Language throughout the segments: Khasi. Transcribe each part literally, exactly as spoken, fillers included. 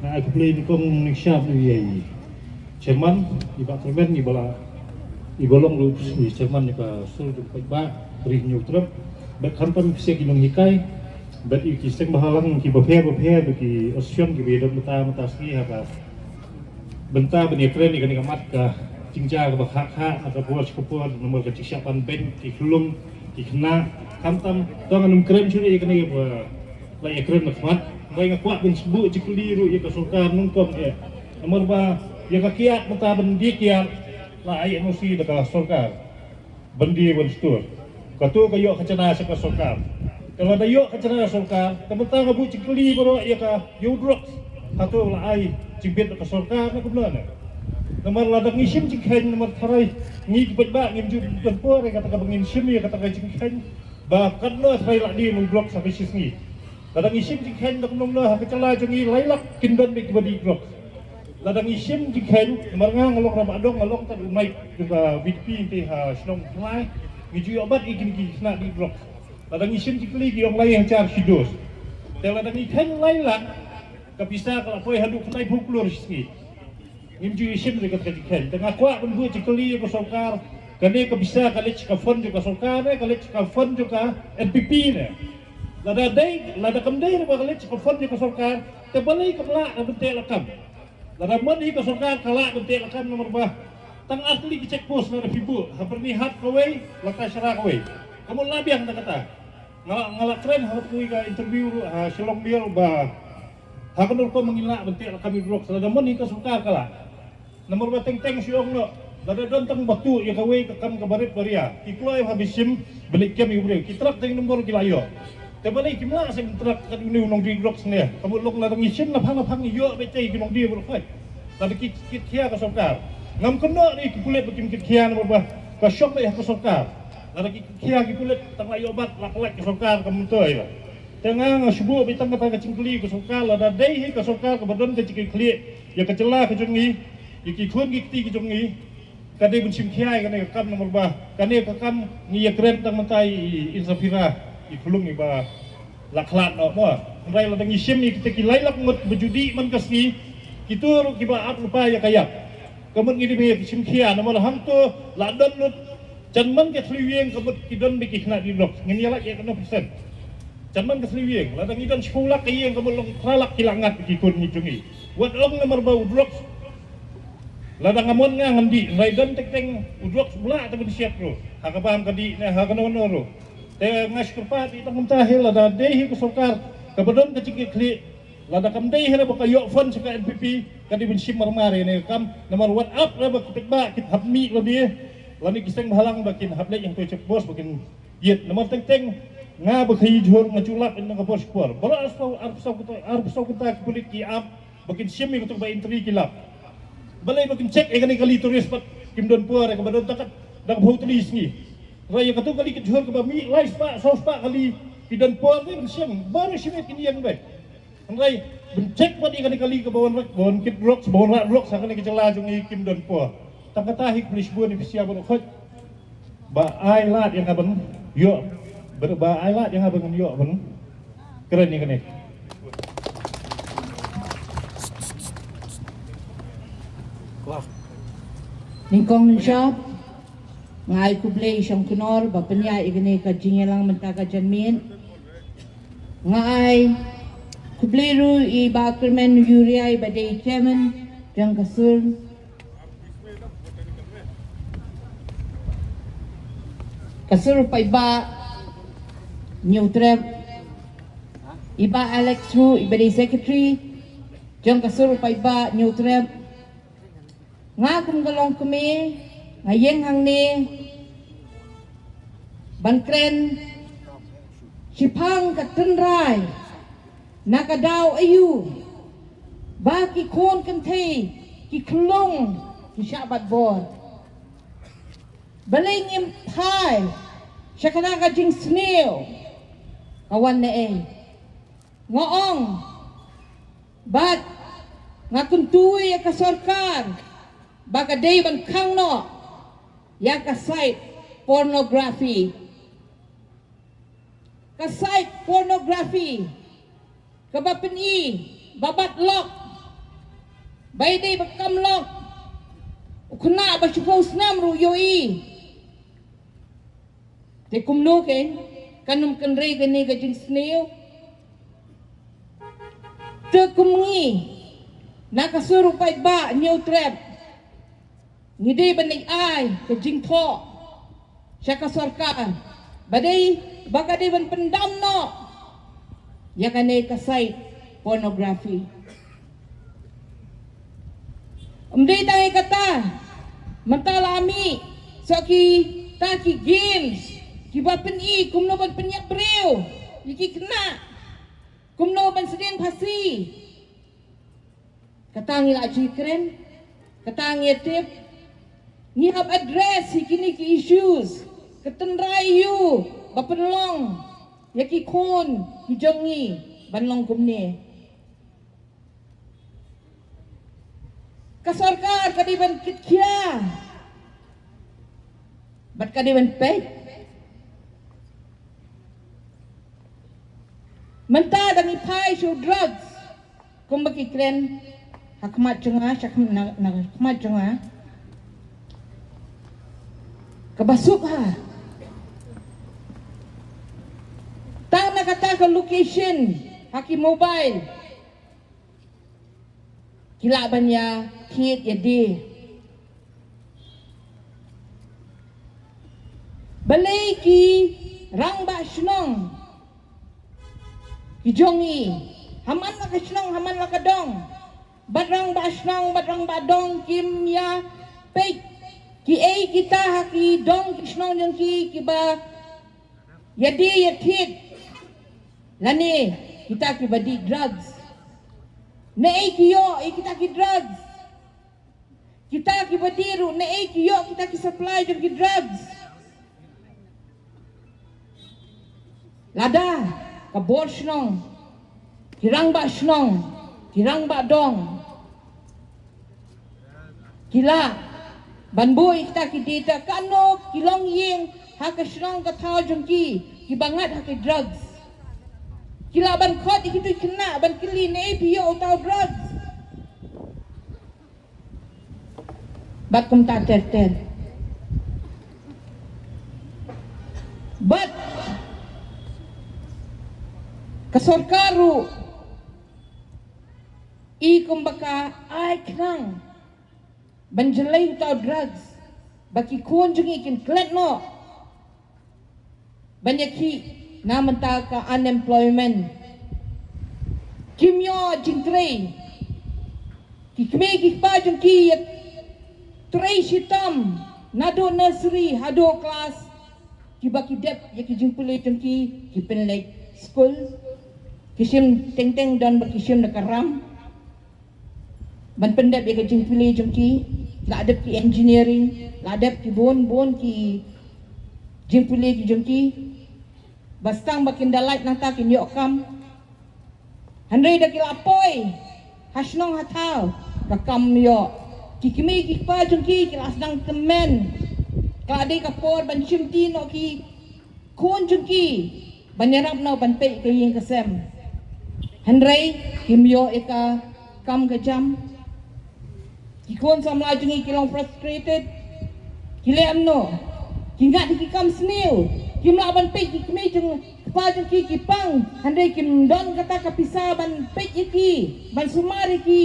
Nga ai khublei nyngkong nyngshap ïa i chairman, i Bah Kyrmen, i ba la, i ba long ruh i chairman ïa ka sur jong paidbah ri Hynñiewtrep. Bad khamtam ki seng ki nonghikai, bad ïa ki seng bhalang ki bapher bapher, bad ki association ki ba ïadon mynta mynta sngi ha ka bynta ban ïakren ïa kane ka mat ka jingjia kaba khah khah na ka por sha ka por, namar ka jingshah ban beiñ ki khyllung ki khynnah. Khamtam to ngan ym kren shuh ïa kane kaba la ïakren na khmat. Hynrei nga kwah ban shu buh jingkylli ruh ïa ka sorkar nyngkong eh. Namar ba ïa ka kiad mynta ban die kiad la ai N O C da ka sorkar ban die ban stur. Kato ka ïoh ka jana sha ka sorkar. Te lada ïoh ka jana sorkar, te mynta nga buh jingkylli baroh ïa ka, ïa u drugs. Hato la ai jingbit da ka sorkar ne kumno ne? Namar lada ngi shim jingkheiñ, namar tharai ngi ki paidbah ngim ju don por ïa kata kaba ngin shim ïa kata ka jingkheiñ ba katno tharai la die u drugs ha ka shi sngi. Lada ngi shim jingkheiñ da kumno kumno ha ka jylla jong ngi lai lak kin don beit kiba die drugs. Lada ngi shim jingkheiñ, namar nga nga long Rangbah Dong, nga long tad u naib jong ka V D P te ha shnong Thlai, ngi ju ïoh bat ïa kine ki khynnah die drugs. Lada ngi shim jingkylli ki ong lai hajar shi dos. Te lada ngi kheiñ lai lak, ka pisa ka la poi haduh khyndai phew klur shi sngi. Ngim ju ïa shim ïa kata ka jingkheiñ. Te nga kwah ban buh jingkylli ïa ka sorkar, kane ka pisa ka leit sha ka fund jong ka sorkar ne ka leit sha ka fund jong ka N P P ne? Lada dei, lada kam dei ba ka leit sha ka fund jong ka sorkar, te balei kam lah ban teh lakam? Lada mon hi ka sorkar ka lah ban teh lakam namar ba tang ar tylli ki check post lada phi buh, ha Byrnihat kawei, Lataishara kawei. Ka mut la biang tang kata. Nga la, nga la kren ha kawei ka interview ruh ha Shillong Mail ba ha kano rukom ngin lah ban teh lakam ïa u drugs lada mon hi ka sorkar ka lah. Namar ba teng teng shu ong noh, lada don tang ba tuh ïa kawei ka kam kaba rit ba ria, ki kloi ha ba shim ba leit kem ïa u briew, ki truck teng nombor ki la ïoh. Te balei kim lah sa ban truck kat une u nongdie drugs ne? Ka mut long lada ngi shim na phang na phang ngi ïoh beit te ki nongdie baroh khoit. Lada ki kit khia ka sorkar. Ngam kynnoh ïa ki pulit ba kim kit khia namar ba ka shong beit ha ka sorkar. Lada ki kit khia ki pulit tang la ïoh bat la pynlait ka sorkar ka myntoi la. Te nga nga shu buh beit tang kata ka jingkylli ka sorkar, lada dei hi ka sorkar kaba don ka jingkitkhlieh ïa ka jylla ka jong ngi, ïa ki khun ki kti ka jong ngi, ka dei ban shim khia ïa kane ka kam namar ba kane ka kam ngi ïa kren tang mynta i Insafira, i khyllung i ba la khlad noh mo. Hynrei lada ngi shim ïa kita ki lai lak ngut ba ju dih man ka sngi, kito ruh kiba ap lypa ïa ka ïap. Ka mut ngi dei ban ïa shim khia namar hangto la don lut jan man ka thliew ïing ka mut ki don beit ki khynnah die drugs. Ngin ïa lait ïa kano percent. Jan man ka thliew ïing, lada ngi don shiphew lak ka ïing ka mut long phra lak ki la ngat beit ki khun ngi jong ngi. Wat ong namar ba u drugs. Lada nga mon nga ngan dih, hynrei don teng teng u drugs u lah te ban shet ruh. Ha ka bam ka dih ne ha kano kano ruh. Te nga shu kyrpad ïa tang kumta hi lada dei hi ka sorkar kaba don ka jingkitkhlieh, lada kam dei hi ba ka ïoh fund sha ka N P P, ka dei ban shim marmar ïa kane ka kam. Namar wat ap re ba ki paidbah kin hap mih lade, lane ki seng bhalang ba kin hap leit hangto check post ba kin ïit. Namar teng teng nga ba khaii jhur nga ju lap ïa ka por sha ka por. Baroh arphew saw, arphew saw kynta, arphew saw kynta ki pulit ki ap ba kin shim ïa kato ba entry ki lap. Balei ba kin check ïa kane ka kali tourist pat kim don por ïa kaba don tang kat da ka phew tylli sngi. Hynrei ïa kato ka kali ka jhur kaba mih lai spah saw spah kali ki don por te ban shim, baroh shimet kin ïeng beit. Hynrei ban check pat ïa kane ka kali kaba wan rah, ba wan kit drugs, ba wan rah drugs ha kane ka jylla jong ngi kim don por. Tang kata hi khublei shibun ïa phi sha baroh khoit. Ba ai lad ïa nga ban ïoh, ba, ba ai lad ïa nga ban ïoh ban kren ïa kane. Nyngkong nyngshap nga ai khublei i Shongknor ba pynïaid ïa kane ka jingïalang mynta ka janmiet. Nga ai khublei ruh i Bah Kyrmen Uriai ba dei chairman jong ka sur, ka sur paidbah Hynñiewtrep, i Bah Alex ruh i ba dei secretary jong ka sur paidbah Hynñiewtrep. Nga kum ka longkmie nga ïeng hangne ban kren shaphang ka tynrai na ka daw aïu ba ki khun kynthei ki khyllung ki shah bat bor. Balei ngim phai sha kane ka jingsniew ka wan ne ei? Nga ong bad nga kyntu ïa ka sorkar ba ka dei ban khang noh ïa ka site pornography. Ka site pornography kaba pyni ba bat lok Ba ïadei bad ka kam lok, u khynnah ba shiphew snem ruh ïohi. Te kumno kein, kan ym kynrei kane ka jingsniew? Te kum ngi, na ka sur u paidbah Hynñiewtrep, ngi dei ban ai ka jingthoh sha ka sorkar ba dei, ba ka dei ban pyndam noh ïa kane ka site pornography. Ym dei tang ïa kata, mynta la mih sa kita ki games kiba pyni kumno ban pynïap briew ïa ki khynnah, kumno ban sdien phasi. Kata ngi la ju kren, kata ngi tip. Ngi hap address ïa kine ki issues, ka tynrai ïa u ba pynlong ïa ki khun ki jong ngi ban long kumne. Ka sorkar ka dei ban kitkhia bad ka dei ban peit. Mynta da ngi phai sha u drugs, kumba ki kren ha khmat jong nga, sha khmat, na, na khmat jong nga, kaba suk ha. Tang na kata ka location ha ki mobile, ki lah ban ïa thied ïa die. Balei ki rangbah shnong ki jong ngi, ha man la ka shnong, ha man la ka dong, bad rangbah shnong bad rangbah dong kim ïa peit kiei kita ha ki dong ki shnong jong ki kiba ïa die ïa thied, lane kita kiba dih drugs? Naei ki ïoh ïa kita ki drugs? Kita kiba dih ruh, naei ki ïoh kita ki supply jong ki drugs? Lada ka bor shnong, ki rangbah shnong, ki rangbah dong ki lah ban buh ïa kita ki data, katno ki longïing ha ka shnong ka thaw jong ki kiba ngat ha ki drugs? Ki lah ban khot ïa kito ki khynnah ban kylli, naei phi ïoh uta u drugs? Bad kumta ter ter. Bad ka sorkar ruh i kumba ka ai khnang ban jlei uta u drugs, ba ki khun jong ngi kin klet noh ban ïa khih na mynta ka unemployment. Kim ïoh jingtrei, ki kmie ki kpa jong ki ïa trei shitom naduh nursery haduh klas. Kiba ki dep ïa ki jingpule jong ki, ki pynleit skul, ki shim teng teng don ba ki shim da ka ram ban pyndep ïa ka jingpule jong ki. La dep ki engineering, la dep ki bun bun ki jingpule ki jong ki. Ba sdang ba kin da lait nangta kin ïoh kam. Hynrei da ki la poi ha shnong ha thaw, ka kam ïoh. Ki kmie ki kpa jong ki ki la sdang tymmen. Ka la dei ka por ban shimti noh ki khun jong ki ban ïarap noh ban peit ka ïing ka sem. Hynrei kim ïoh ïa ka kam ka jam. Ki khun samla jong ngi ki long frustrated. Ki leh kumno? Ki ngat ïa ki kam sniew. Kim lah ban peit ki kmie jong kpa jong ki ki pang. Hynrei kim don kata ka pisa ban peit ïa ki, ban sumar ïa ki.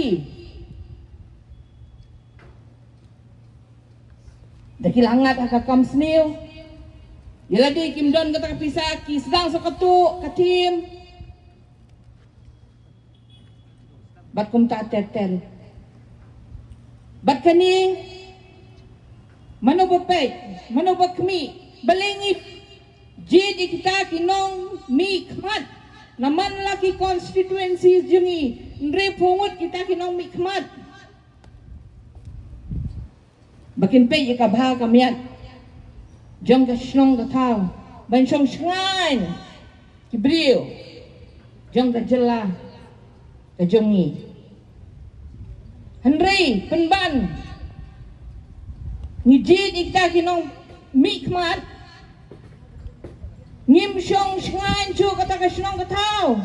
Da ki la ngat ha ka kam sniew. Ïa lade kim don kata ka pisa, ki sdang sa katu ka tim. Bad kumta ter ter. Bad kane, mano ba peit, mano ba khmih, balei ngi jied ïa kita ki nongmihkhmat na man la ki constituencies jong ngi, hynriewphew ngut kita ki nongmihkhmat. Ba kin peit ïa ka bha ka miat jong ka shnong ka thaw, ban shong shngaiñ ki briew jong ka jylla ka jong ngi. Hynrei pynban ngi jied ïa kita ki nongmihkhmat, ngim shong shngaiñ shuh kata ka shnong ka thaw.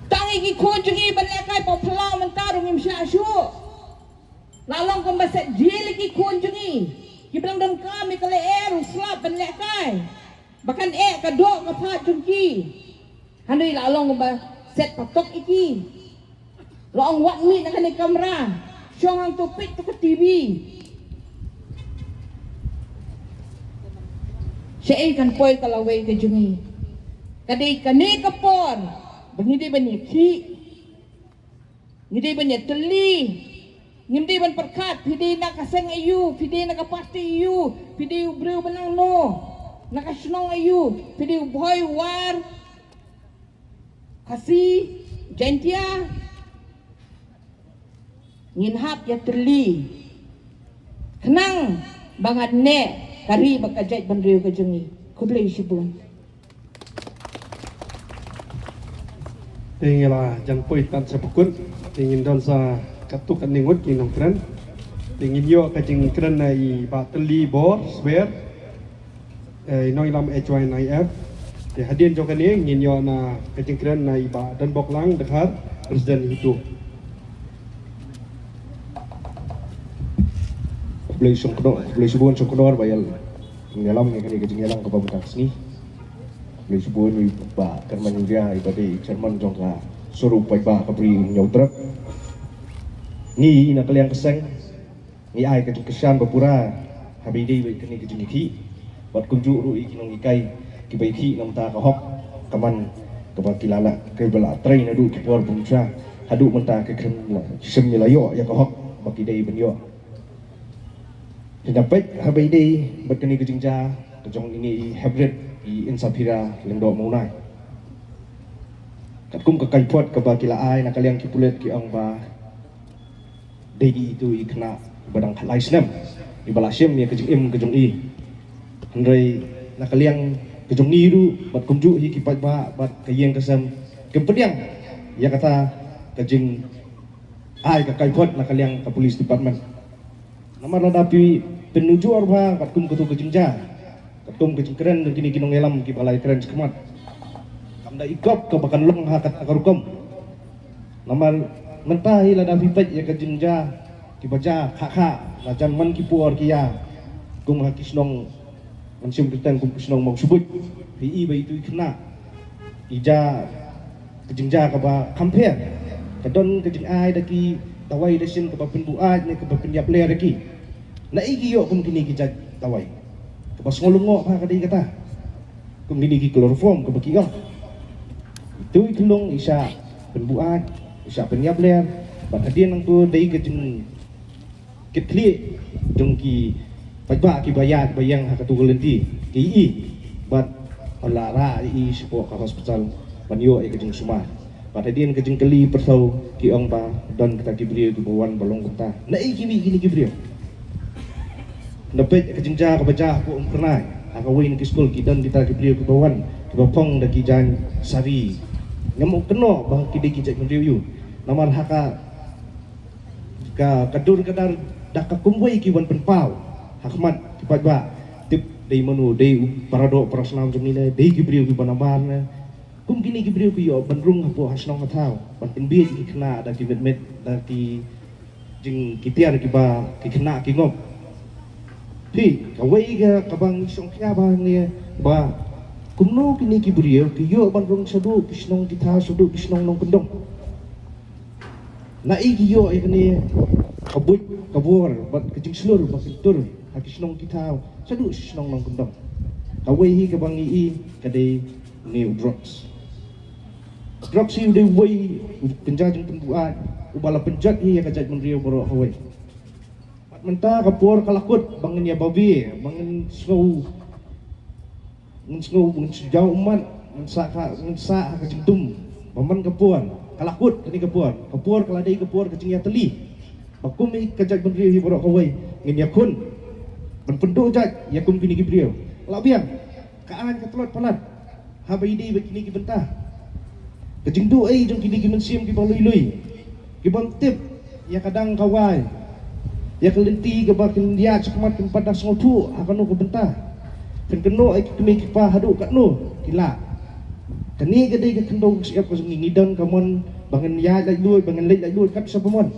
Tang Ki khun jong ngi ban lehkai pop phlaw mynta ruh ngim shah shuh. La long kumba set jil ki khun jong ngi. Ki ba dang donkam ïa ka lyer u slap ban lehkai. Ba kan eh ka doh ka phad jong ki. Hynrei la long kumba set patok ïa ki. La ong wat mih na kane kamra. Shong hangto peit to ka T V. Shaei kan poi ka lawei ka jong ngi. Ka dei kane ka por ba ngi dei ban ïakhih. Ngi dei ban ïatylli. Ngim dei ban pyrkhat phi dei na ka seng aïu, phi dei na ka party aïu, phi dei u briew ba nangno, na ka shnong aïu, phi dei u Bhoi, War, Khasi, Jaintia. Ngin hap ïatylli khnang ba ngan neh ka ri bad ka jaitbynriew ka jong ngi. Khublei shibun. Te ngi la jan poi tan sa pukut. Te ngin don sa katto katne ngut ki nongkren. Te ngin ïoh ka jingkren na i Bah Tylli Bor Swer, eh, i nongïalam H Y N I F. Te hadien jong kane ngin ïoh na ka jingkren na i Bah Donbok Lang Dkhar, President HITO. Khublei shibun, khublei shibun shongknor ba ïa nongïalam ïa kane ka jingïalang kaba mynta ka sngi. Khublei shibun i Bah Kyrmen Ïuria iba dei i chairman jong ka Sorup paidbah ka Bri Hynñiewtrep. Ngi na ka liang ka seng ngi ai ka jingkyrshan ba pura haba ïadei bad kane ka jingïakhih. Bad kumjuh ruh ïa ki nonghikai kiba ïakhih na bynta ka hok ka man kaba ki la lah, kiba la trei naduh ki por bym sha haduh mynta ki khlem la, ki shem ïa la ïoh ïa ka hok ba ki dei ban ïoh. Te da peit haba ïadei bad kane ka jingjia ka jong ine i Hybrid, i Insaphira Lyngdoh Mawnai. Katkum ka kaiphod kaba ki la ai na ka liang ki pulit ki ong ba dei di itu i khynnah ba dang khatlai snem iba la shim ïa ka jingim ka jong i. Hynrei na ka liang ka jong ngi ruh bad kumjuh hi ki paidbah bad ka ïing ka sem kim pdiang ïa kata ka jingai ka kaiphod na ka liang ka police department. Namar lada phi pynujor bha katkum katu ka jingjia, katkum ka jingkren jong kine ki nongïalam kiba la ïakren shakhmat, kam da i kop kaba kan long ha kata ka rukom. Namar mynta hi lada phi peit ïa ka jingjia kiba jia kha kha la jan man ki por ki ïa kum ha ki shnong, ngan shim kyrteng kum ki shnong Mawsynbut, phi i ba itu i khynnah i jia ka jingjia kaba kham pher. Ka don ka jingai da ki dawai dashin kaba pynbuaid ne kaba pynïap ler ïa ki. Naei ki ïoh kum kine ki jait dawai? Kaba sngewlyngngoh bha ka dei kata. Kum kine ki chloroform kaba ki ong. Itu i khyllung i shah pynbuaid, i shah pynïap ler. Bad hadien nangtu dei ka jing kit khlieh jong ki paidbah kiba ïaid ba ïeng ha katu ka lynti ki i bad la rah i shapoh ka hospital ban ïoh ïa ka jingsumar. Bad hadien ka jingkylli pyrthei ki ong ba don kita ki briew kiba wan ba long kumta. Naei ki mih kine ki briew? Na peit ka jingjia kaba jia hapoh Umkyrnai ha kawei na ki skul ki don kita ki briew kiba wan kiba phong da ki jaiñ sari. Ngam kynnoh ba ki dei ki jaitbynriew ïu. Namar ha ka ka, ka dur ka dar da ka kumwei ki wan pynpaw ha khmat ki paidbah. Tip dei mano, dei u paradoh parasnam jong ngi ne, dei ki briew kiba nabar ne. Kum kine ki briew ki ïoh ban rung hapoh ha shnong ha thaw ban pynbiej ki khynnah da ki met met, da ki jing ki tiar kiba ki khynnah ki ngop. Phi, kawei ka kaba ngi shongkhia bha ne ba kumno kine ki briew ki ïoh ban rung shaduh ki shnong ki thaw, shaduh ki shnong nongkyndong. Naei ki ïoh ïa kane ka buit ka bor bad ka jingshlur ba kin tur ha ki shnong ki thaw shaduh shnong nongkyndong? Kawei hi kaba ngi i ka dei une u drugs. Drugs hi u dei uwei u kynja jingpynbuaid uba la pynjot hi ïa ka jaitbynriew baroh kawei. Bad mynta ka por ka la kut ba ngin ïa babe, ba ngin sngew, ngin sngew, ngin shu jaw ummat, ngin sah ka, ngin sah ha ka jingdum. Ba man ka por ka la kut, kane ka por, ka por ka la dei ka por ka jingïatylli. Ba kum hi ka jaitbynriew hi baroh kawei ngin ïakhun ban pynduh jait ïa kum kine ki briew. La biang. Ka aiñ ka tlot palat haba ïadei bad kine ki bynta. Ka jingduh ei jong kine ki mynsiem kiba lui lui, kibym tip ïa ka dang ka wai, ïa ka lynti kaba kin ïaid shakhmat, kim pat da sngewthuh ha kano ka bynta. Phin kynnoh ïa ki kmie ki kpa haduh katno ki lah. Kane ka dei ka khyndew ka shyiap ka jong ngi. Ngi don ka mon Ba ngin ïaid laitluid, ba ngin leit laitluid kat shaba mon.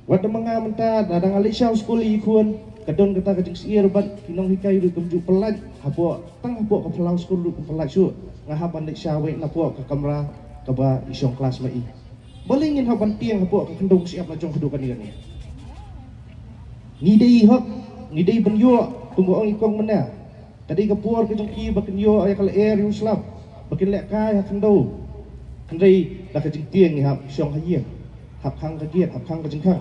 Wat da ma nga mynta, lada nga leit sha u skul ïa ki khun, ka don kata ka jingsyier bad ki nonghikai ruh kumjuh pyllait hapoh, tang hapoh ka phyllaw skul ruh kum pyllait shuh. Nga hap ban leit sha wei napoh ka kamra kaba i shong klas ma i. Balei ngin hap ban tieng hapoh ka khyndew ka shyiap la jong haduh kane kane. Ngi dei hok, ngi dei ban ïoh, kumba ong i kong mynne. Ka dei ka por ka jong ki ba kin ïoh ïa ka lyer ïa u slap, ba kin lehkai ha khyndew. Hynrei da ka jingtieng ngi hap shong ha ïing, hap khang ka gate, hap khang ka jingkhang.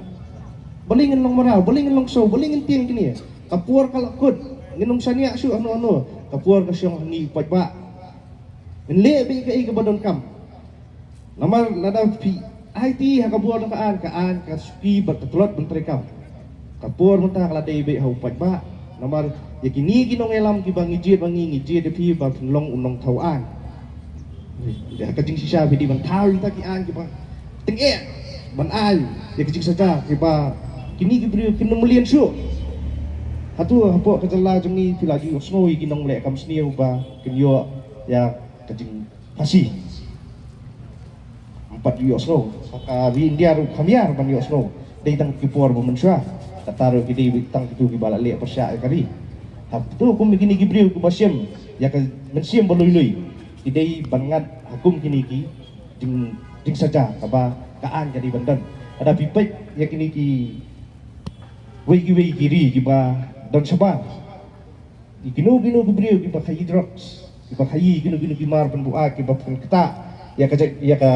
Balei ngin long mraw, balei ngin long ksew, balei ngin tieng kine? Ka por ka la kut, ngin ym shaniah shuh hano hano. Ka por ka shong ha ngi paidbah. Ngin leh beit kaei kaba donkam. Namar lada phi aiti ha ka bor ka aiñ, ka aiñ ka suki bad ka tlot ban treikam. Ka por mynta ka la dei beit ha u paidbah. Namar ïa kine ki nongïalam kiba ngi jied ba ngi, ngi jied ïa phi ba phin long u nongthaw aiñ. Ïa ka jingshisha phi dei ban thaw ïa kita ki aiñ kiba tyngeh ban ai ïa ka jingsaja kiba kine ki briew kin ym mlien shuh. Hato hapoh ka jylla jong ngi phi la ju ïohsngew ïa ki nongleh kam sniew ba kin ïoh ïa ka jing phasi. Ym pat ïohsngew. Ka ri India ruh kham ïar ban ïohsngew. Dei tang ki por ba mynshuwa. Kata ruh ki dei tang kitu kiba la leh pyrshah ïa ka ri. Hap tu kum kine ki briew kiba shim ïa ka mynsiem ba lui lui, ki dei ban ngat ha kum kine ki jing, jingsaja kaba ka aiñ ka dei ban don. Lada phi peit ïa kine ki wei ki wei ki ri kiba don shabar. Ïa kino kino ki briew kiba khaïi drugs, kiba khaïi kino kino ki mar pynbuaid, kiba pynktah ïa ka jait, ïa ka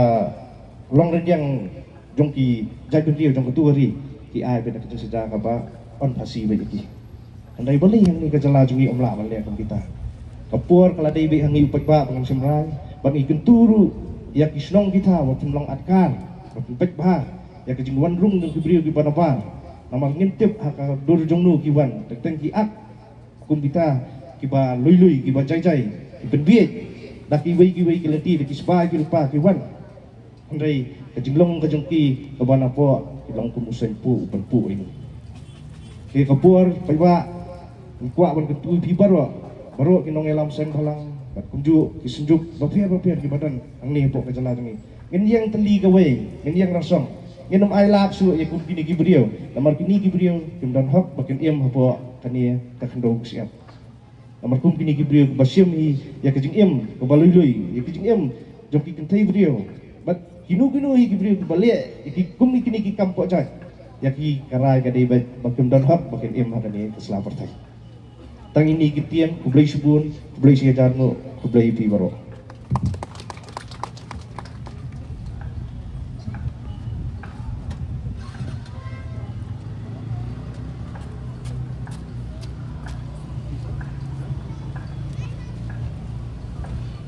longrynïeng jong ki jaitbynriew jong katu ka ri, ki ai beit ka jingsaja kaba yn phasi beit ïa ki. Hynrei balei hangne ka jylla jong ngi ym lah ban leh kum kita? Ka por ka la dei beit ha ngi u paidbah ba ngan shim rai, ba ngi kyntu ruh ïa ki shnong kita ba phin long atkar, ba phin peit bha ïa ka jingwan rung jong ki briew kiba nabar. Namar ngim tip ha ka dur jong no ki wan, teng teng ki ak kum kita kiba lui lui, kiba jai jai, ki pynbiej da kiwei kiwei ki lynti, da ki sbai ki rupa ki wan. Hynrei ka jinglong ka jong ki kaba napoh ki long kum u seng puh u pynpuh ïa ngi. Te ka por paidbah, ngi kwah ban kyntu ïa phi baroh, baroh ki nongïalam seng bhalang bad kumjuh ki synjuk bapher bapher kiba don hangne hapoh ka jylla jong ngi. Ngin ïeng tylli kawei, ngin ïeng rasong. Ngin ym ailad shuh ïa kum kine ki briew. Namar kine ki briew kim don hok ba kin im hapoh kane ka khyndew ka shyiap. Namar kum kine ki briew kiba shim hi ïa ka jingim kaba lui lui, ïa ka jingim jong ki kynthei briew. Bad kino kino hi ki briew kiba leh ïa ki kum kine ki kam poh jait, ïa ki ka rai ka dei beit ba kim don hok ba kin im ha kane ka sla pyrthei. Tang ine ki ktien, khublei shibun, khublei shihajar nguh, khublei ïa phi baroh.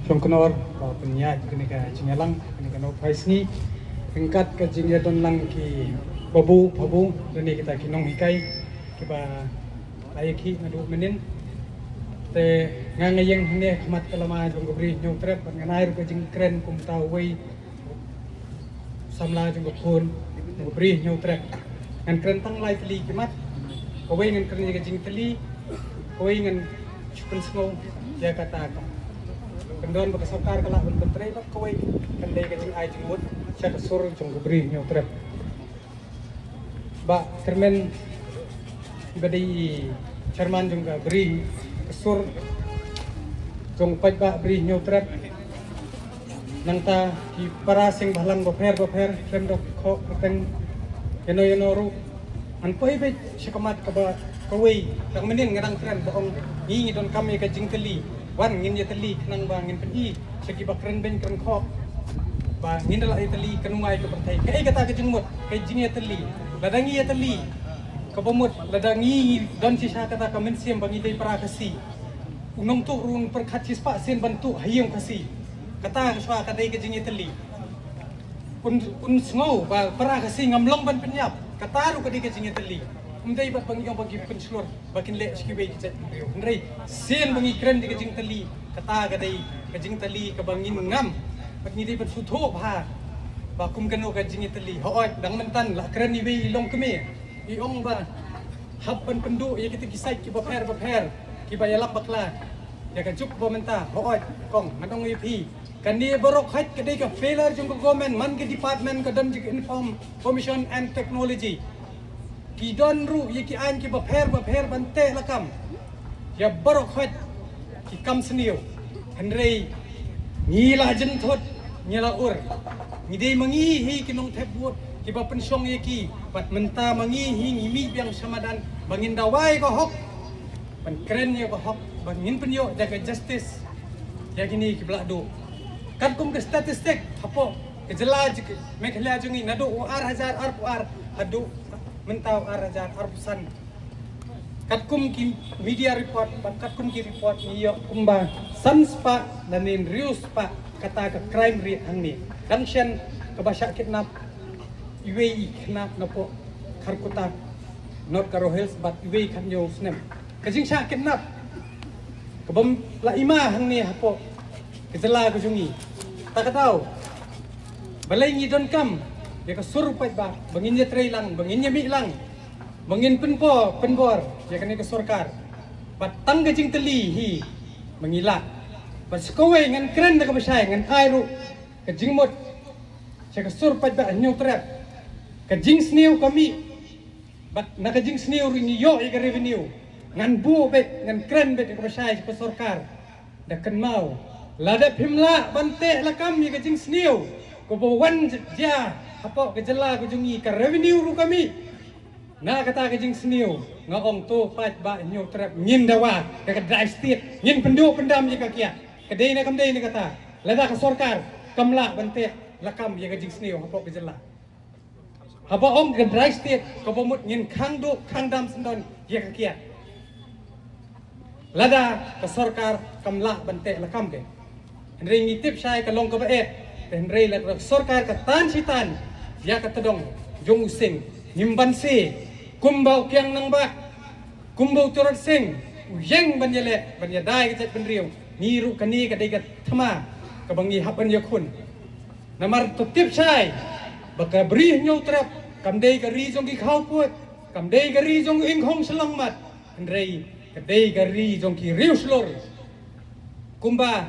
Shong Kynor ba pynïaid kane ka jingïalang, kane ka nohphai sngi ryngkat ka jingïadon lang ki babu babu lane kita ki nonghikai kiba la ïakhih naduh mynnin. Te nga nga ïeng hangne ha khmat ka lama jong ka Bri Hynñiewtrep bad ngan ai ruh ka jingkren kumta uwei samla jong ka khun jong ka Bri Hynñiewtrep. Ngan kren tang lai tylli ki mat. Kawei ngan kren ïa ka jingtylli, kawei ngan shu pynsngew ïa kata ka kyndon ba ka sorkar ka lah ban pyntrei, bad kawei kan dei ka jingai jingmut sha ka sur jong ka Bri Hynñiewtrep. Bah Kyrmen ba dei chairman jong ka Bri, ka sur jong paidbah Bri Hynñiewtrep. Nangta ki para seng bhalang bapher bapher, khlem da ki khoh kyrteng ïano ïano ruh. Ngan poi beit sha ka mat kaba kawei, tang mynnin nga dang kren ba ong ngi ngi donkam ïa ka jingtylli. Wan ngin ïatylli khnang ba ngin pyni sha kiba kren beiñ kren khoh ba ngin da lah ïatylli kano ngai ka pyrthei. Kaei kata ka jingmut ka jingïatylli? Lada ngi ïatylli, kaba mut lada ngi don shisha kata ka mynsiem ba ngi dei para Khasi, u nongtuh ruh un pyrkhat shispah sien ban tuh ha ïing Khasi. Kata ka shuwa ka dei ka jingïatylli. Un, un sngew ba para Khasi ngam long ban pynïap. Kata ruh ka dei ka jingïatylli. Ym dei bad ba ngi ong ba ki pynshlur ba kin leh sha kiwei ki jait ki briew. Hynrei sien ba ngi kren da ka jingtylli, kata ka dei ka jingtylli kaba ngin ngam. Bad ngi dei ban sngewthuh bha ba kum kano ka jingïatylli. Hooid, dang mynta la kren iwei i longkmie, i ong ba hap ban pynduh ïa kita ki sait kiba pher bapher kiba ïalam bakla ïa ka juk ba mynta. Hooid kong, ngan ong ïa phi, Kane baroh khoit ka dei ka failure jong ka government, man ka department ka don jong ka inform-, information and technology. Ki don ruh ïa ki aiñ kiba pher ba pher ban teh lakam ïa baroh khoit ki kam sniew. Hynrei ngi la jynthut, ngi la ur. Ngi dei ma ngi hi ki nongthep vote kiba pynshong ïa ki, bad mynta ma ngi hi ngi mih biang sha madan ba ngin dawa ïa ka hok, ban kren ïa ka hok, ba ngin pynïoh da ka justice ïa kine kiba la duh. Katkum ka statistic hapoh ka jylla jong, Meghalaya jong ngi, naduh u ar hajar arphew ar haduh mynta u ar hajar arphew san, katkum ki media report bad katkum ki report ngi ïoh kumba san spah lane hynriew spah kata ka crime rate hangne. Dang shen kaba shah kidnap iwei i khynnah napoh Kharkutta, North Garo Hills, bad iwei khathynñiew snem. Ka jingshah kidnap kaba ym la i ma hangne hapoh ka jylla ka jong ngi. Ta ka daw, balei ngi donkam ïa ka sur paidbah ba ngin ïatrei lang, ba ngin ïamih lang, ba ngin pynpaw pynbor ïa kane ka sorkar? Bad tang ka jingtylli hi ba ngi lah. Bad sa kawei ngan kren da kaba shai, ngan ai ruh ka jingmut sha ka sur paidbah Hynñiewtrep. Ka jingsniew ka mih, bad na ka jingsniew ruh ngi ïoh ïa ka revenue. Ngan buh beit, ngan kren beit ïa kaba shai sha ka sorkar. Da kynmaw, lada phim lah ban teh lakam ïa ka jingsniew kaba wan jia hapoh ka jylla ka jong ngi, ka revenue ruh ka mih. Na kata ka jingsniew nga ong to paidbah Hynñiewtrep, ngin dawa da ka dry state, ngin pynduh pyndam ïa ka kiad. Ka dei ne kam dei ne kata? Lada ka sorkar kam lah ban teh lakam ïa ka jingsniew hapoh ka jylla, haba ong ka dry state, kaba mut ngin khang duh khang dam syndon ïa ka kiad. Lada ka sorkar kam lah ban teh lakam ke. Hynrei ngi tip shai ka long kaba eh. Te hynrei lada ka sorkar ka tan shi tan ïa ka tdong jong u sing, ngim banse kumba u Kiang Nangbah, kumba u Tirot Sing, u ïeng ban ïaleh ban ïada ïa ka jaitbynriew. Ngi ruh kane ka dei ka thma kaba ngi hap ban ïakhun. Namar to tip shai ba ka Ri Hynñiewtrep kam dei ka ri jong ki khawpud, kam dei ka ri jong u ingkhong shyllangmat, hynrei ka dei ka ri jong ki riewshlur. Kumba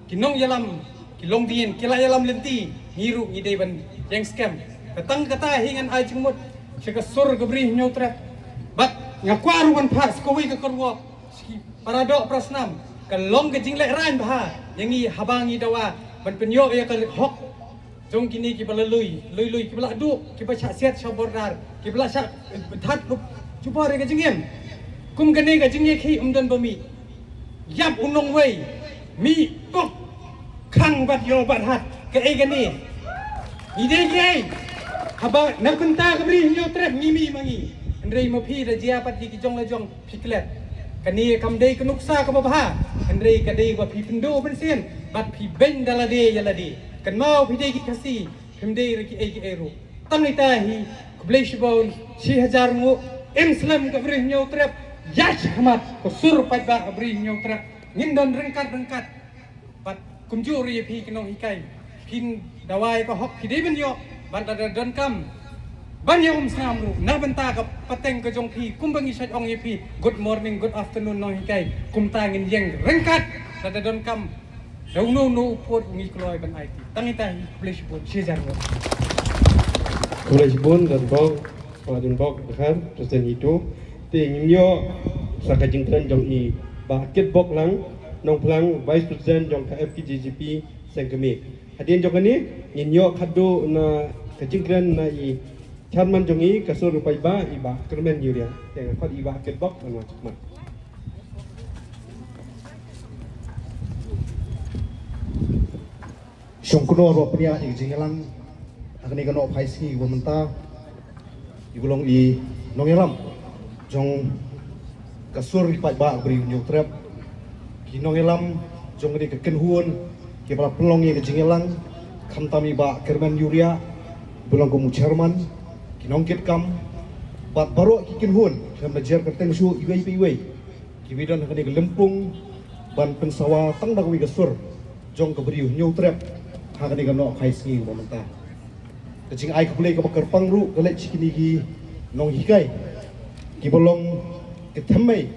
ki nongïalam ki longdien ki la ïalam lynti, ngi ruh ngi dei ban ïeng skhem. Ka tang kata hi ngan ai jingmut sha ka sur ka Ri Hynñiewtrep. Bad nga kwah ruh ban phah sa kawei ka kyrwoh sha ki para doh para snam, ka long ka jinglehrain bha ïa ngi haba ngi dawa ban pynïoh ïa ka hok jong kine kiba la lui, lui lui, kiba la duh, kiba shah siat sha border, kiba la shah, eh, bthat ruh jubor ïa ka jingim. Kum kane ka jingïakhih ym don ba mih. Ïap u nongwei, mih kok, khang bad ïoh bad hat. Kaei kane? Ngi dei kiei? Haba na ka bynta ka Ri Hynñiewtrep ngi mih ma ngi. Hynrei ma phi da jia pat ïa ki jong la jong, phi klet. Kane kam dei ka nuksa kaba bha, hynrei ka dei ba phi pynduh mynsiem bad phi beiñ da lade ïa lade. Kynmaw phi dei ki Khasi, phim dei re kiei kiei ruh. Tang ita hi, khublei shibun, shi hajar nguh, im slem ka Ri Hynñiewtrep, ïa shakhmat ka sur paidbah ka Ri Hynñiewtrep. Ngin don ryngkat ryngkat. Bad kumjuh ruh ïa phi ki nonghikai, phin dawa ïa ka hok, phi dei ban ïoh. Bad lada donkam ban ïa umsnam ruh na bynta ka pateng ka jong phi, kumba ngi shait ong ïa phi, good morning, good afternoon nonghikai. Kumta ngin ïeng ryngkat lada donkam da uno uno u pud u ngi kloi ban aiti. Tang ita hi, khublei shibun, shi hajar nguh. Khublei shibun Don Bok, Bah Don Bok Dkhar, President itu. Te ngin ïoh sa ka jingkren jong i Bah Kitbok Lang Nongphlang, Vice President jong ka F K J G P Seng Kmie. Hadien jong kane ngin ïoh khadduh na ka jingkren na i Chairman jong i ka sur u paidbah, i Bah Kyrmen Uriah. Te nga khot i Bah Kitbok ban wan shakhmat. Shong kynnoh ruh pynïaid ïa ka jingïalang ha kane ka nohphai sngi kaba mynta. Ïa ka long i nongïalam jong ka sur i paidbah ka Ri Hynñiewtrep, ki nongïalam jong kane ka kynhun kiba la pynlong ïa ka jingïalang, khamtam i Bah Kyrmen Uriah ba long kum u chairman, ki nongkitkam bad baroh ki kynhun, khlem da jer kyrteng shuh iwei pa iwei, kiba don ha kane ka lympung ban pynsawa tang da kawei ka sur jong ka Ri Hynñiewtrep ha kane ka nohphai sngi kaba mynta. Ka jingai khublei kaba kyrpang ruh ka leit sha kine ki nonghikai kiba long ka thymmei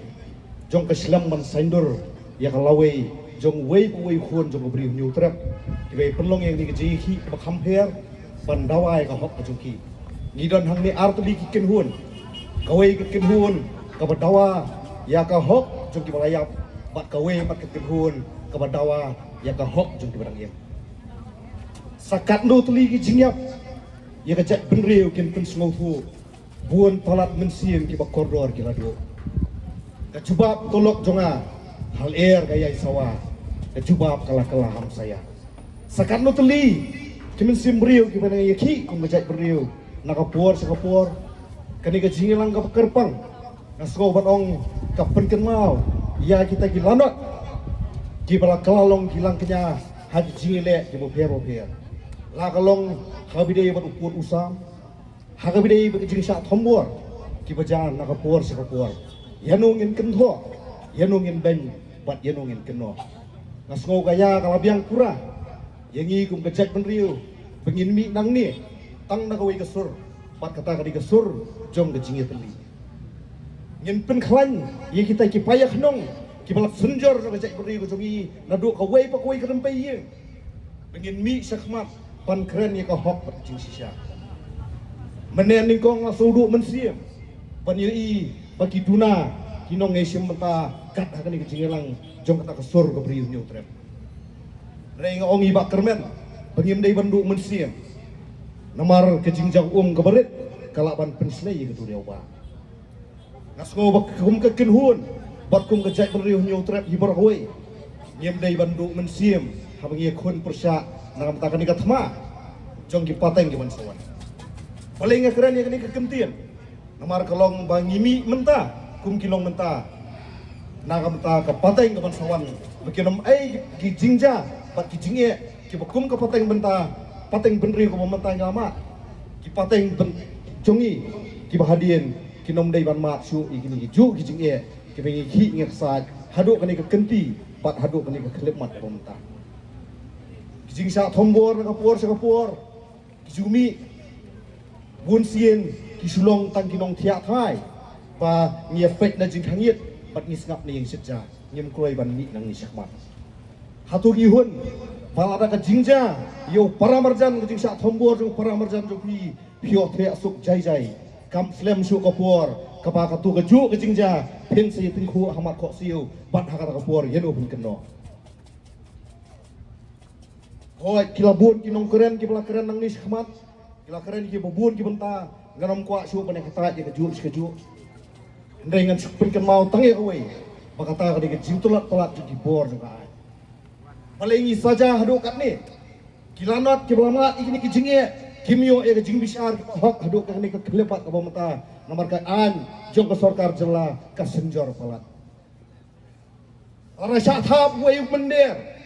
jong ka shlem ban saiñdur ïa ka lawei jong uwei pa uwei u khun jong ka Bri u Hynñiewtrep, kiba pynlong ïa kane ka jingïakhih kaba kham pher ban dawa ïa ka hok ka jong ki. Ngi don hangne ar tylli ki kynhun. Kawei ka kynhun kaba dawa ïa ka hok jong kiba la ïap, bad kawei pat ka kynhun kaba dawa ïa ka hok jong kiba dang ïap. Sa katno tylli ki jingïap ïa ka jaitbynriew kin pynsngewthuh, bun palat mynsiem kiba kordor ki la duh. Ka jubab tulok jong nga, ha lyer ka ïai sawa, ka jubab ka la kylla hamsaïa. Sa katno tylli ki mynsiem briew kiba nang ïakhih kum ka jaitbynriew na ka por sha ka por. Kane ka jingïalang kaba kyrpang, nga sngew ban ong, ka pynkynmaw ïa kita ki lanot kiba la kylla long ki langkñia ha ki jingïaleh kiba pher ba pher. La ka long ha kaba ïadei bad u pud u sam, ha kaba ïadei bad ka jingshah thombor kiba jia na ka por sha ka por. Ïano ngin kynthoh, ïano ngin beiñ, bad ïano ngin kynnoh. Nga sngew ka ïa ka la biang pura ïa ngi kum ka jaitbynriew ba ngin mih nangne tang na kawei ka sur, bad kata ka dei ka sur jong ka jingïatylli. Ngin pynkhlaiñ ïa kita ki paidbah khnong kiba la synjor jong ka jaitbynriew ka jong ngi naduh kawei pa kawei ka rympei ïing, ba ngin mih shakhmat ban kren ïa ka hok bad ka jingshisha. Mynne nyngkong la shu duh mynsiem ban ïohi ba ki duna ki nongshim bynta kat ha kane ka jingïalang jong kata ka sur ka Bri u Hynñiewtrep. Hynrei nga ong ïa i Bah Kyrmen ba ngim dei ban duh mynsiem, namar ka jingjia um kaba rit ka lah ban pynshlei ïa ka duriaw ba. Nga sngew ba kum ka kynhun bad kum ka jaitbynriew u Hynñiewtrep hi baroh kawei, ngim dei ban duh mynsiem haba ngi ïakhun pyrshah na ka bynta kane ka thma jong ki pateng kiban sa wan. Balei nga kren ïa kane ka kyntien? Namar ka long ba ngi mih mynta kum ki long mynta na ka bynta ka pateng kaban sa wan, ba kin ym ei ki jingjia bad ki jingeh kiba kum ka pateng bynta, pateng bynriew kaba mynta ngi la mad. Ki pateng byn-, jong ngi kiba hadien kin ym dei ban mad shuh ïa kine kijuh ki jingeh kiba ngi khih ngi ksaid haduh kane ka kynti bad haduh kane ka khyllipmat kaba mynta. Ki jingshah thombor na ka por sha ka por, ki ju mih. Bun sien ki shu long tang ki nongthiah thai ba ngi ïa peit na jingkhang ïit bad ngi sngap na ïing shet ja, ngim kloi ban mih nangne shakhmat. Hato ngi hun ba lada ka jingjia ïa u paramarjan, ka jingshah thombor jong u paramarjan jong phi, phi ïohthiah suk jai jai? Kam slem shuh ka por kaba kato kajuh ka jingjia phin sa ïa tyngkhuh ha mat khohsiew, bad ha kata ka por ïano phin kynnoh? Hooid, ki la bun ki nongkren kiba la kren nangne shakhmat, ki la kren kiba bun ki bynta, ngan ym kwah shuh ban ïa kata ïa kajuh shi kajuh. Hynrei ngan shu pynkynmaw tang ïa kawei, ba kata ka dei ka jingtulot palat jong ki bor jong ka aiñ. Balei ngi saja haduh katne? Ki lanot kiba la mad ïa kine ki jingeh kim ïoh ïa ka jingbishar kaba hok haduh kane ka khyllipmat kaba mynta, namar ka aiñ jong ka sorkar jylla ka synjor palat. Lada shah thap uwei u mynder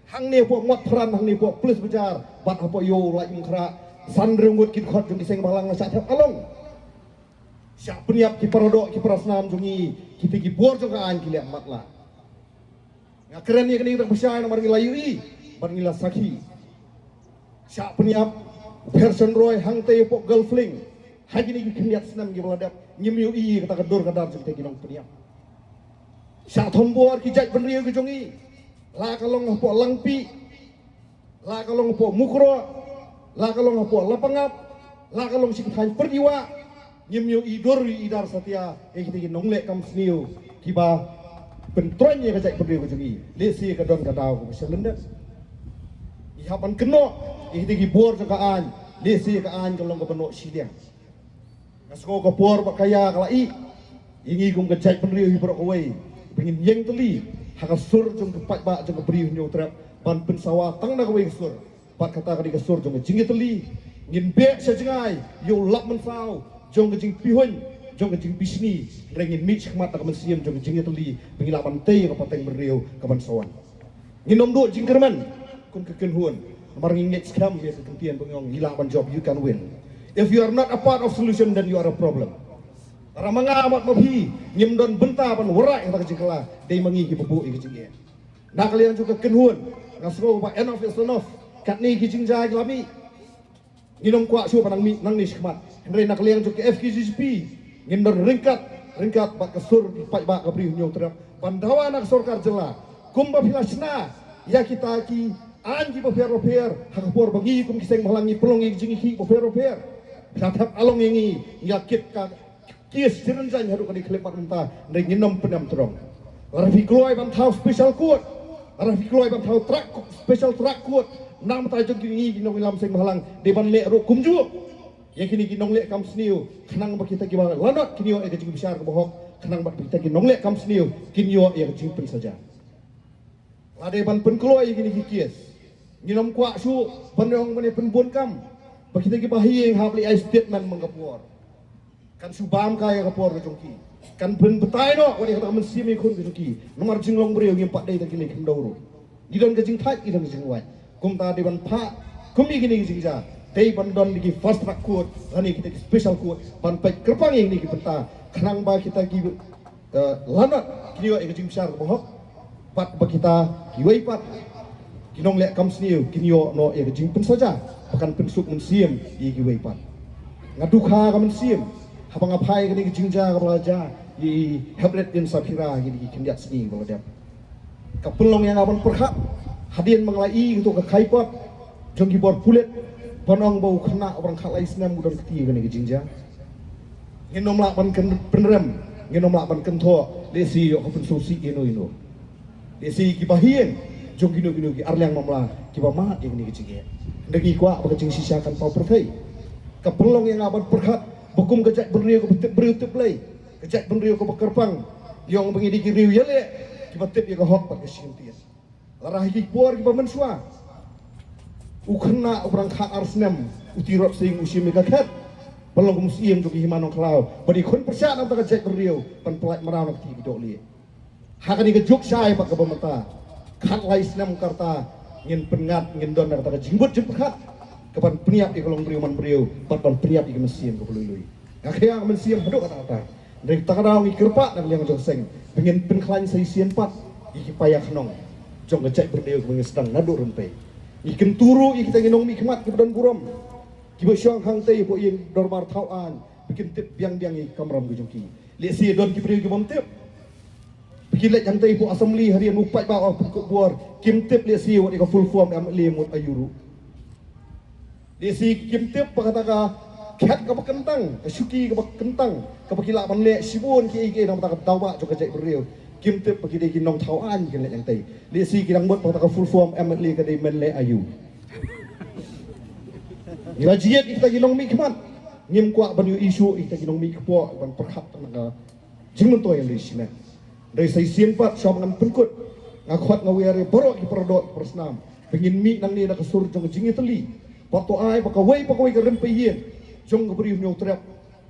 hangne hapoh Motphran, hangne hapoh Police Bazar bad hapoh Ïew Laitumkhrah, san hynriew ngut ki dkhot jong ki seng bhalang la shah thep along. Shah pynïap ki paradoh ki parasnam jong ngi, kita ki bor jong ka aiñ ki leh matlah. Nga kren ïa kane ka dang pyrshah namar ngi la ïohi bad ngi la sakhi. Shah pynïap u Pherson Roy hangtei hapoh Golf Link ha kine ki khyndiat snem kiba la dep, ngim ïohi kata ka dur ka dar jong kita ki nongpynïap. Shah thombor ki jaitbynriew ki jong ngi, la ka long hapoh Langpih, la ka long hapoh Mukroh, la ka long hapoh Lapangap, la ka long sha ki thaiñ Pyrdiwah, ngim ïohi dur ïohi dar satia ïa kita ki nongleh kam sniew kiba pyntroiñ ïa ka jaitbynriew ka jong ngi. Lehse ka don ka daw kaba sha lyndet. Ngi hap ban kynnoh ïa kita ki bor jong ka aiñ, lehse ka aiñ ka long kaba noh shiliang. Nga sngew ka por bad ka ïa ka la ih ïa ngi kum ka jaitbynriew hi baroh kawei ba ngin ïeng tylli ha ka sur jong ka paidbah jong ka Bri u Hynñiewtrep ban pynsawa tang na kawei ka sur. Bad kata ka dei ka sur jong ka jingïatylli. Ngin beh sha jngai ïa u lap mynsaw jong ka jingpihuiñ, jong ka jingbishni, hynrei ngin mih shakhmat da ka mynsiem jong ka jingïatylli ba ngin lah ban tei ïa ka pateng bynriew kaban sa wan. Ngin ym duh jingkyrmen kum ka kynhun, namar ngi ngeit skhem ïa ka kyntien ba ngi ong, ngi lah ban jop, you can win. If you are not a part of solution, then you are a problem. Lada ma nga bad ma phi ngim don bynta ban wanrah ïa kata ka jingkylla, dei ma ngi kiba buh ïa ka jingeh. Na ka liang jong ka kynhun, nga sngew ba enough is enough. Katne ki jingjia ki la mih. Ngin ym kwah shuh ban nang mih nangne shakhmat. Hynrei na ka liang jong ka F K J G P, ngin don ryngkat, ryngkat bad ka sur ki paidbah ka Bri u Hynñiewtrep ban dawa na ka sorkar jylla, Kumba phi la shna ïa kita ki aiñ kiba pher bapher, ha ka por ba ngi kum ki seng bhalang ngi pynlong ïa ki jingïakhih bapher bapher, phi la thep along ïa ngi, ngi la kit ka case jingïakhih haduh kane ka khyllipmat mynta, hynrei ngin ym pyndem tyrong. Lada phi kloi ban thaw special court, lada phi kloi ban thaw track, special track court na ka bynta jong ngi ki nongïalam seng bhalang, dei ban leh ruh kumjuh ïa kine ki nongleh kam sniew, khnang ba kita kiba lanot kin ïoh ïa ka jingbishar kaba hok, khnang ba kita ki nongleh kam sniew kin ïoh ïa ka jingpynsaja. Lada ban pynkloi ïa kine ki case, ngin ym kwah shuh ban ong ban ïa pynbun kam ba kita kiba ha ïing hap leh ai statement man ka por. Kan shu bam ka ïa ka por ka jong ki. Kan pynbatai noh wat ïa kata ka mynsiem ïakhun ka jong ki. Namar jinglong briew ngim pat dei tang ki lei khyndew ruh. Ngi don ka jingthait, ngi don ka jingwait. Kumta dei ban phah kum ïa kine ki jingjia, dei ban don ïa ki fast track court lane kita ki special court ban peit kyrpang ïa kine ki bynta, khnang ba kita ki, eh, lanot kin ïoh ïa ka jingbishar kaba hok, bad ba kita kiwei pat ki nongleh kam sniew kin ïoh noh ïa ka jingpynsaja ba kan pynsuk mynsiem ïa kiwei pat. Nga dukha ka mynsiem haba nga phai ïa kane ka jingjia kaba la jia ïa i Hepbret Deinsahphira ïa kine ki khyndiat sngi ba la dep. Ka pynlong ïa nga ban pyrkhat hadien ba nga la ïohi kato ka khaipot jong ki bor pulit ban ong ba u khynnah uba dang khatlai snem u don kti ïa kane ka jingjia. Ngin ym lah ban kyn-, pynrem, ngin ym lah ban kynthoh lehse ïoh ka pynsngewsih ïano ïano. Lehse kiba ha ïing jong kino kino ki arliang mamla kiba mad ïa kane ka jingeh. Hynrei ngi kwah ba ka jingshisha kan paw pyrthei. Ka pynlong ïa nga ban pyrkhat ba kum ka jaitbynriew kaba tip briew tip Blei, ka jaitbynriew kaba kyrpang, ngi ong ba ngi dei ki riew ïaleh kiba tip ïa ka hok bad ka shimtieng. Lada ha ki por kiba mynshuwa u khynnah uba dang khatar snem u Tirot Sing u shim ïa ka khet ban long kum u syiem jong ki hima Nongkhlaw, ba dei khun pyrshah na ka bynta ka jaitbynriew ban pyllait mraw na ka kti ki dohlieh. Ha kane ka juk shai pat kaba mynta, khatlai snem ka rta, ngin pynngat, ngin don na kata ka jingbud jingpyrkhat kaban pynïap ïa ka longbriew manbriew bad ban pynïap ïa ka mynsiem kaba lui lui. Nga khia ka mynsiem haduh katta katta. Hynrei kata ka daw ngi kyrpad na ka liang jong ka seng ba ngin pynkhlaiñ sa shisien pat ïa ki paia khnong jong ka jaitbynriew kaba ngi sdang naduh rympei. Ngi kyntu ruh ïa kita ki nongmihkhmat kiba don burom, kiba shong hangtei hapoh ïing dorbar thaw aiñ, ba kin tip biang biang ïa ki kamram ka jong ki. Lehse don ki briew ki bym tip. Ba ki leit hangtei hapoh Assembly hadien u paidbah u pynkupbor, kim tip lehse wat ïa ka full form M L A mut aïu ruh. Lehse kim tip ba kata ka khet kaba kyntang, ka shuki kaba kyntang, kaba ki lah ban leh shibun kiei kiei na ka bynta ka daw bah jong ka jaitbynriew, kim tip ba ki dei ki nongthaw aiñ ki leit hangtei. Lehse ki dang mut ba kata ka full form M L A ka dei men leh aïu. Ngi la jied ïa kita ki nongmihkhmat, ngim kwah ban ïohi shuh ïa kita ki nongmihkpoh ban pyrkhat na ka jingmyntoi ïa lei shimet. Hynrei sa shisien pat shuwa ba ngan pynkut, nga khot nga wer ïa baroh ki paradoh ki parasnam ba ngin mih nangne na ka sur jong ka jingïatylli. Bad to ai ba kawei pa kawei ka rympei ïing jong ka Bri u Hynñiewtrep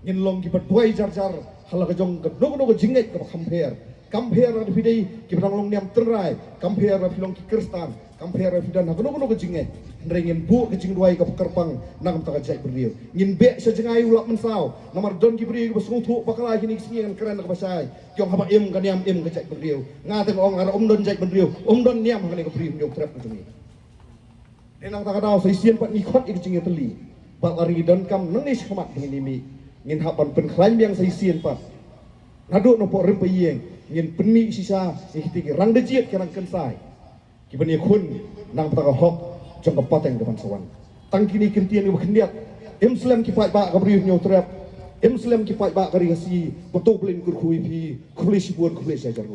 ngin long kiba duwai jar jar ha la ka jong kano kano ka jingngeit kaba kham pher. Kam pher lada phi dei kiba dang long niam tynrai, kam pher lada phi long ki Khristan, kam pher lada phi don ha kano kano ka jingngeit. Hynrei ngin buh ka jingduwai kaba kyrpang na ka bynta ka jaitbynriew. Ngin beh sha jngai u lap mynsaw, namar don ki briew kiba sngewthuh bakla kine ki sngi ngan kren kaba shai. Ki ong haba im ka niam im ka jaitbynriew. Nga te nga ong lada ym don jaitbynriew, ym don niam ha kane ka Bri u Hynñiewtrep ka jong ngi. Dei na kata ka daw sa shisien pat ngi khot ïa ka jingïatylli. Bad lada ngi donkam nangne shakhmat ba ngin ïa mih, ngin hap ban pynkhlaiñ biang sa shisien pat. Naduh na pdeng rympei ïing ngin pynmih shisha ïa kita ki rang da jied ki rang kynsai kiban ïakhun na ka bynta ka hok jong ka pateng kaban sa wan. Tang kine ki kyntien kiba khyndiat. Im slem ki paidbah ka Bri u Hynñiewtrep, im slem ki paidbah ka Ri Khasi. Ba to Blei un kyrkhu ïa phi. Khublei shibun, khublei shihajar.